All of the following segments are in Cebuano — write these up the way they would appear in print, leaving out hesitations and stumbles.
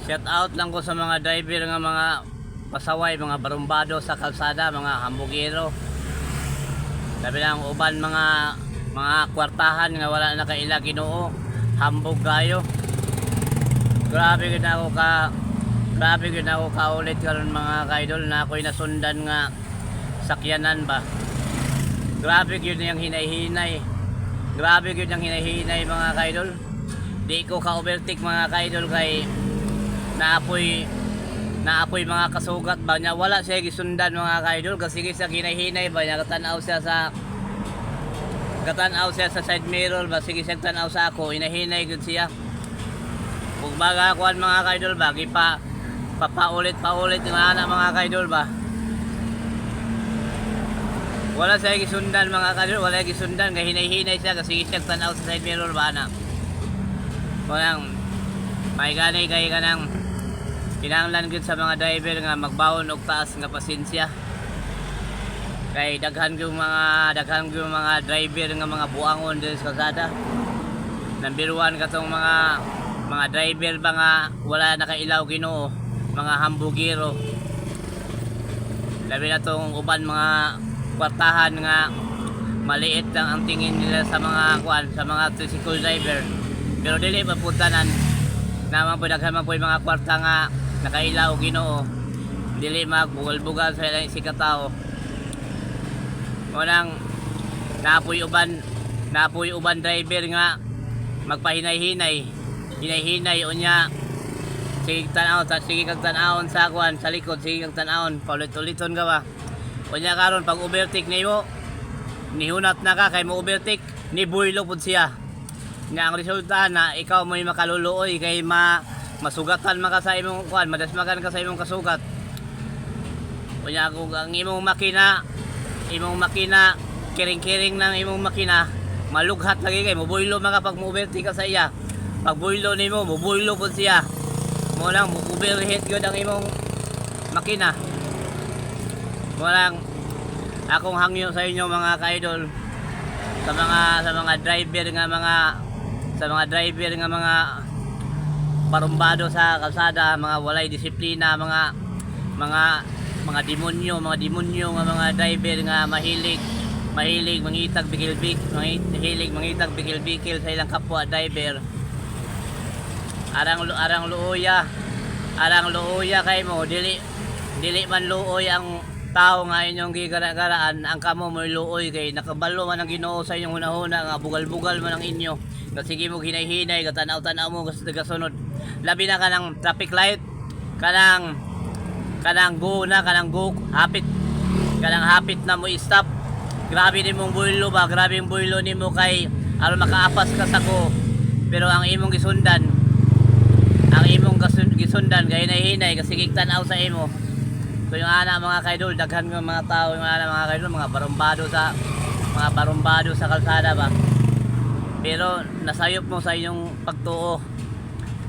Shout out lang ko sa mga driver nga mga pasaway, mga barumbado sa kalsada, mga hambugero. Sabi lang uban mga kwartahan nga wala na kaila Ginoo, hambog kayo. Grabe gyud ako kaulit karon, mga kaidol, na ako'y nasundan nga sakyanan ba. Grabe gyud niyang hinay-hinay. Grabe gyud niyang hinay-hinay, mga kaidol. Di ko ka-overtake, mga kaidol, kay naapoy mga kasugat ba niya. Wala siya gisundan, mga kaidol, kasi sige sa hinay-hinay ba niya, katanaw siya sa side mirror ba, sige siya tanaw sa ako, hinahinay gud siya. Ug baga kuan, mga kaidol ba, gipa papaulit paulit yung ana, mga kaidol ba. Wala siya gisundan, mga kaidol, wala gisundan kay hinay-hinay siya kasi siya tanaw sa side mirror ba ana. Walang may gani kay kanang kinahanglan gyud sa mga driver nga magbaon og taas nga pasensya. Kay daghan gyud mga driver nga mga buangon diri sa kalsada. Number one katong mga driver ba nga wala nakailaw Ginoo, mga hambugero. Labi na tong uban mga kwartahan nga maliit lang ang tingin nila sa mga kuan, sa mga tricycle driver. Pero dili pa pud tanan naman po, daghan man po yung mga kwarta nga nakailaw Ginoo. Dili magbugal-bugal sa ilang isigkatao. Unang napoy uban driver nga magpahinay-hinay. Hinay-hinay unya sige tanaw ta, sige kag tanawon sa kuan sa likod, sige kag tanawon, paulit-uliton ka ba. Unya karon pag overtake nimo, nihunat na ka kay mo overtake, ni buylo pud siya. Nga ang resulta na ikaw mo'y makaluluoy kay masugatan man ka sa imong kuan, madasmagan ka sa imong kasugat. Unya kung ang imong makina kiring-kiring ng imong makina, malughat lagi kay mubuylo man ka pag mo-overtake ka sa iya. Pag buylo nimo, mubuylo pud siya. Mo lang mo overheat gyud ang imong makina. Mo lang akong hangyo sa inyo, mga ka-idol, sa mga driver nga mga sa mga driver nga mga barumbado sa kalsada, mga walay disiplina, mga demonyo, mga demonyo nga mga driver nga mahilig mahilig mangitag bikil-bik, mahilig mangitag bikil-bikil sa ilang kapwa driver. Arang arang luoya. Arang luoya kay mo, dili dili man luoy ang tao nga inyong gigara-garaan, ang kamo mo'y luoy kay nakabalo man ang Ginoo sa inyong hunahuna nga bugal-bugal man ang inyo. Nga sige mo hinay-hinay, katanaw-tanaw mo gasunod. Labi na kanang traffic light, kanang kanang go na, kanang go, hapit, kanang hapit na mo stop. Grabe ni mong buylo ba, grabe yung buylo nimo kay aron makaapas ka sa go. Pero ang imong gisundan kay hinay-hinay kasi tanaw sa imo. So yung ana, mga kaidol, daghan nga mga tao yung ana, mga kaidol, mga barumbado sa kalsada ba. Pero nasayop mo sa inyong pagtuo.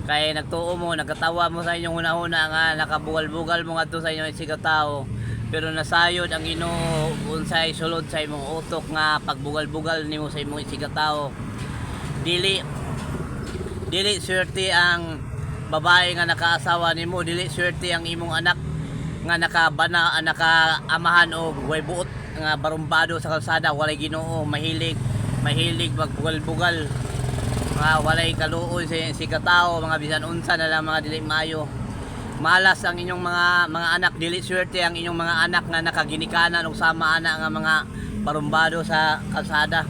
Kay nagtuo mo, nagkatawa mo sa inyong hunahuna nga nakabugal-bugal mo ngadto sa inyong tao. Pero nasayod ang Ginoo unsay sulod sa imong utok nga pagbugal-bugal nimo sa imong tao. Dili dili swerte ang babae nga nakaasawa nimo, dili swerte ang imong anak nga nakabana, nakaamahan og way buot nga barumbado sa kalsada, walay Ginoo, mahilig mahilig magbugal-bugal, mga walay kaluoy sa isigkatao, mga bisan unsa na lang mga dili maayo. Malas ang inyong mga anak, dili swerte ang inyong mga anak nga nakaginikanan og sama ana nga mga barumbado sa kalsada.